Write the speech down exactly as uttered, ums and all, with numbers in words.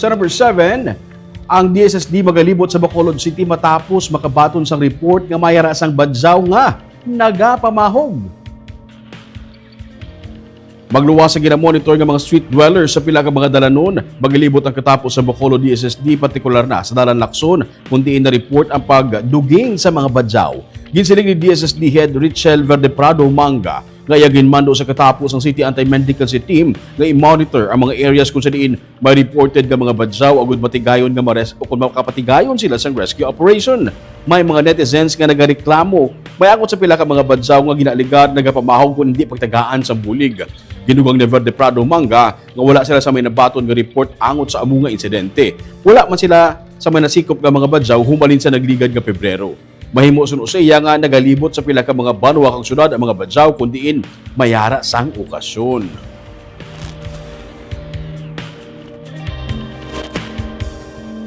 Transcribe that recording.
Sa number seven, ang D S S D magalibot sa Bacolod City matapos makabaton sang report nga may ara sang badyaw nga nagapamahog. Magluwas sa ginamonitor nga mga street dwellers sa pila ka mga dalanon, magalibot ang katapos sa Bacolod D S S D, partikular na sa Dalan Lacson, kung diin na-report ang pagduging sa mga badyaw. Ginsiling ni D S S D Head Richel Verdeprado Manga nga iya ginmando sa katapos ang City Anti-Mendicancy Team nga i-monitor ang mga areas kung sa diin may reported nga mga badyaw agud matigayon nga mares-, o kung makapatigayon sila sang rescue operation. May mga netizens nga nagareklamo may angot sa pila ka mga badyaw nga ginaalegar nagapamahog kung hindi pagtagaan sa bulig. Ginugang ni Verdeprado Manga nga wala sila sa may nabaton nga report angot sa amo nga insidente. Wala man sila sa may nasikop nga mga badyaw humalin sa nagligad nga Pebrero. Mahimo suno sa iya nga nagalibot sa pila ka mga banwa kag syudad ang mga badyaw kung diin may ara sang okasyon.